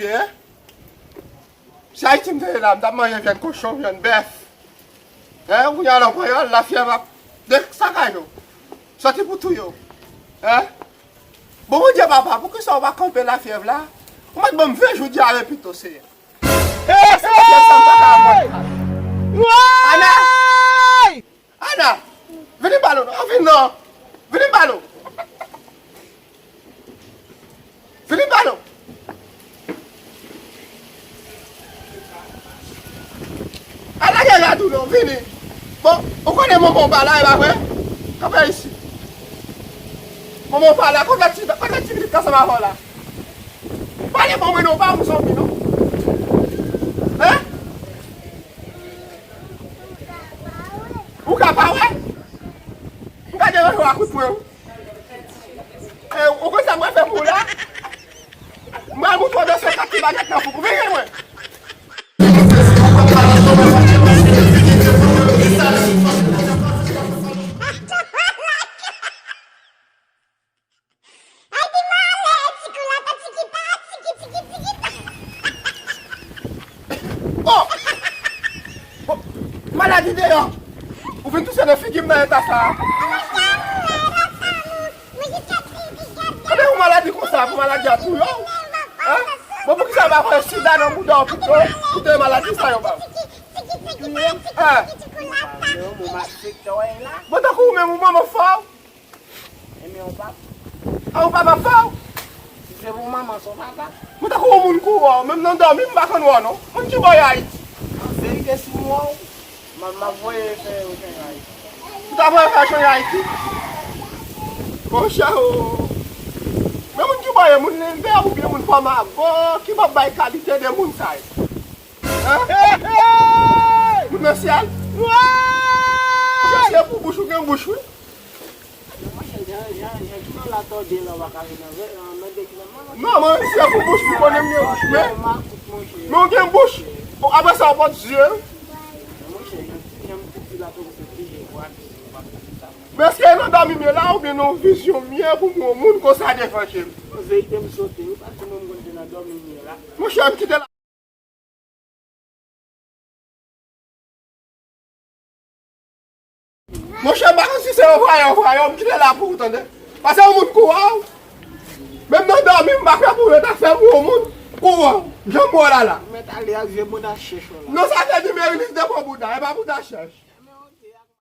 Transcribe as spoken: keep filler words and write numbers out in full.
Byen. Si Ayiti m te ye la, m t ap manje vyann kochon, vyann bèf. Hein, kounye a la, w pran yo, lafyèv ap de sakay yo. Sòti pou touye w. Hein? Bon, Bondye papa, poukisa w pa kanpe lafyèv la? Ou mèt ban m ven jou dyare pito, Seyè. Hey! Lafyèv sa m pa ka pran. Ana! Ana! Vini ba nou, non, vini non. Vini ba nou. Vini ba nou. Ana gen rad ou non, vini. Bon, ou konnen manman w pa la, e pa vre? Kanpe isi. Manman w pa la, kote ti, kote ti pitit ansanm avè w la? Pale ban mwen non, pa yon zonbi non. Hein? Ou ka pa wè? M ka deranje w ak kout pwen wi. E, ou konn sa mwen fè pou ou la? Mwen al moutre w de se kat ki bagèt nan fou. Veye mwen. Ay, pi malè, ti kou la, pa tiki, pa tiki, tiki, tiki, pa. Oh! Oh! Maladi deyò! Ou vin touse nan figi m nan eta sa a. Ebyen, ou maladi konsa, pou maladi a touye w. Hein? Bon, poukisa w pa voye sida nan bouda w pito, pou te maladi sa yo ba w? Hein? Bon, tankou ou menm, ou manman fò. Enben, yon pap. A, yon papa fò? Si se pou manman, se yon papa. Mwen tankou yon moun kou wè w, menm nan dòmi, m pa konn wè w non. Moun ki bò y Ayiti? An verite, si m wè w, m ap, m ap voye fè yo chanje Ayiti. Ou ta voye fè yo chanje Ayiti? Monchè, o. Men moun ki bò ye, moun leve oubyen moun fò mago, ki p ap bay kalite de moun sa yo? Hein? Moun nan syèl? Monchè, se pou bouch ou gen bouch, wi. Monchè, jan, jan, jan ki nan latòde la, w pa ka vin nan vè, nan, nan de kilomèt. Non, mwen, se pou bouch, pou konnen m gen bouch, men, men w gen bouch. O, apre sa, w pot zye. Monchè, jan, jan m te di la, tou se pije, w ap di, w ap di sa. Men èske e nan dòmi m ye la, oubyen nan vizyon m ye pou m wè yon moun konsa devan je m? Verite m sote, wi, paske mwen, m konn te nan dòmi m ye la. Monchè, m kite la. Monchè, m pa konn si se yon vwayè, yon vwayè, m kite la pou ou, tande. Paske yon moun kou wè w. Menm nan dòmi, m pa kwè pou yo ta fè m yon moun kou wè w. Jan m wè w la la. Ou mèt ale ak vye bouda chèch ou la. Non, sa vle di Merilis devan bouda, e pa bouda chèch.